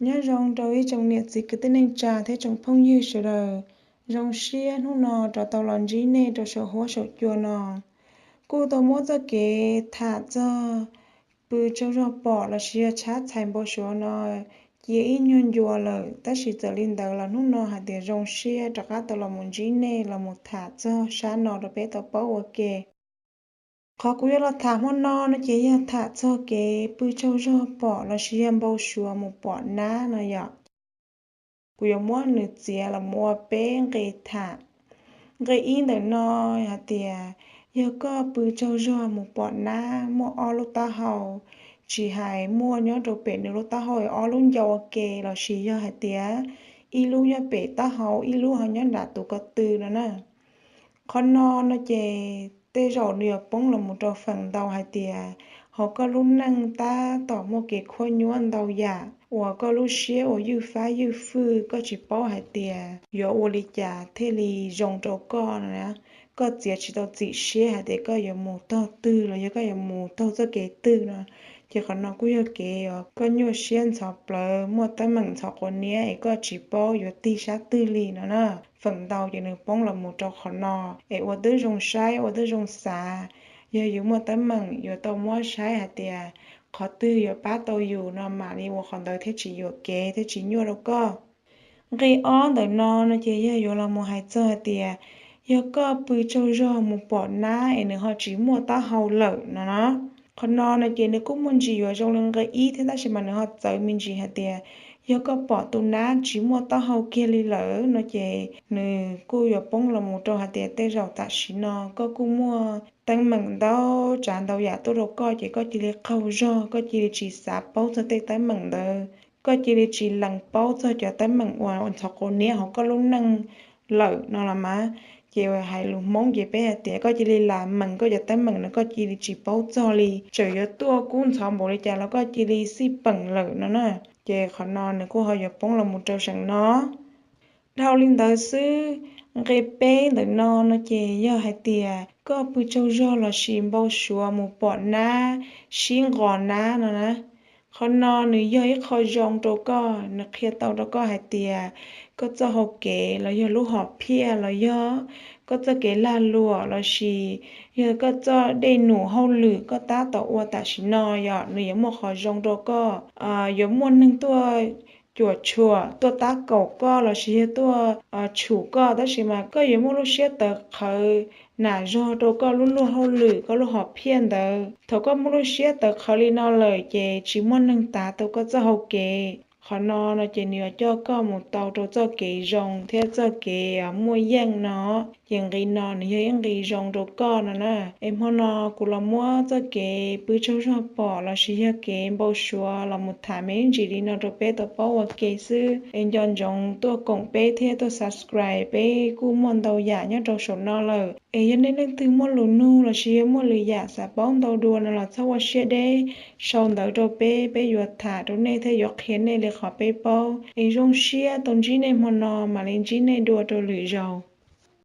Nyob zoo rau ib tsoom niam txiv kwv tij neej tsa thiab tsoom phooj ywg sawv daws. Zoo siab hnub no rov tau los ntsib nej rau saum huab saum cua no. Kuj tau muab txoj kev tham txog pw tsaug zog pom lossis yog tshab txhais npau suav no cia ib nyuag ncua lawm, tab sis txawm li ntawd los hnub no hais tias zoo siab rov qab tau los mus ntsib nej los mus tham txog sab no rau peb tau paub ua ke. Qhov kuv yuav los tham hmo no no ces yog tham txog kev pw tsaug zog pom lossis yog npau suav mus pom nab no yom. Kuv yuav muab nws txiav los mus ua peb nqe tham. Nqe ib ntawm no hais tias, yog koj pw tsaug zog mus pom nab muaj ob lub taub hau, tsis hais muaj nyob rau pem nws lub taub hau ob lub ncau ua ke lossis yog hais tias ib lub nyob pem taub hau ib lub ho nyob nram tus ko tw no na. Qhov no no ces tej zaum nws yuav poob los mus rau feem ntau hais tias, ho koj lub neej tab tom muaj kev khuab nyuab ntau yam uas koj lub siab uas ywj fab ywj fwj, koj tsis paub hais tias yuav ua li cas thiaj li zoo rau koj no na. Koj txiav tsis tau txim siab hais tias koj yuav mus tog twg los yog koj yuav mus taug txoj kev twg no, ces qhov no kuj yog kev uas koj nyuaj siab ntxhov plawv, muaj teeb meem ntxhov quav niab es koj tsis paub yuav tig sab twg li no na. Feem ntau ces nws poob los mus rau qhov no, es ua twb zoo saib ua twb zoo xav, yog yus muaj teeb meem yuav tau muab saib hais tias qhov twg yuav pab tau yus no mam li ua qhov ntawd thiaj tsis yuam kev thiaj tsis nyuaj rau koj. Nqe ob ntawm no no ces yog yuav los mus hais txog hais tias, yog koj pw tsaug zog mus pom nab es nws ho tsis muaj taub hau lawm no na. Qhov no no ces nws kuj muaj ntsis yuav zoo li nqe ib thiab tab sis mas nws ho txawv me ntsis hais tias, yog koj pom tus nab tsis muaj taub hau kiag li lawm no ces nws kuj yuav poob los mus rau hais tias tej zaum tam sim no koj kuj muaj teeb meem ntau tsav ntau yam tuaj rau koj ces koj cia li qaug zog, koj cia li tsis xav paub txog tej teeb meem ntawd, koj cia li tsis lees paub txog cov teeb meem uas ntxhov quav niab hauv koj lub neej lawm no los mas. Ces hais lus Hmoob ces peb hais tias koj cia li lam mees koj cov teeb meem no, koj cia li tsis paub txog li, txawm yuav tuaj kub ntxhov npaum li cas los koj cia li xij peem lawm no na. Ces qhov no nws kuj ho yuav poob los mus rau seem no. Dhau li ntawd xwb, nqe peb ntawm no no ces yog hais tias koj pw tsaug zog lossis npau suav mus pom nab sib nqos nab no na. Qhov no nws yog ib qho zoo rau koj, nws qhia tau rau koj hais tias koj txoj hau kev los yog lub hom phiaj los yog koj txoj kev lag luam lossis yog koj txoj dej num hauj lwm koj tab tom ua tam sim no yom, nws yuav muaj qhov zoo rau koj. Yuav muaj neeg tuaj cuam tshuam, tuaj tab kaum koj lossis yog tuaj tshum koj, tab sis mas koj yuav muaj lub siab tawv qhawv nam zog rau koj lub luag hauj lwm, koj lub hom phiaj ntawd. Thaum koj muaj lub siab tawv qhawv li no lawm ces tsis muaj neeg tav tau koj txoj hau kev. Qhov no no ces nws yuav coj koj mus tau rau txoj kev zoo thiab txoj kev muaj yeej no. Ces nqe no nws yog ib nqe zoo rau koj no na. Es hmo no kuv los muab txoj kev pw tsaug zog pom lossis yog kev npau suav los mus tham me ntsis li no rau peb tau paub ua ke xwb. Es nco ntsoov tuaj koom peb thiab tuaj subscribe, peb kuj muaj ntau yam nyob rau saum no lawm. Es yog nej leej twg muaj lus nug lossis yog muaj lwm yam xav paub ntau dua no los txhob ua siab deb, sau ntawv rau peb, peb yuav tham rau nej thiab yuav qhia nej li qhov peb paub. Es zoo siab tau ntsib nej hmo no, mam li ntsib nej dua rau lwm zaus.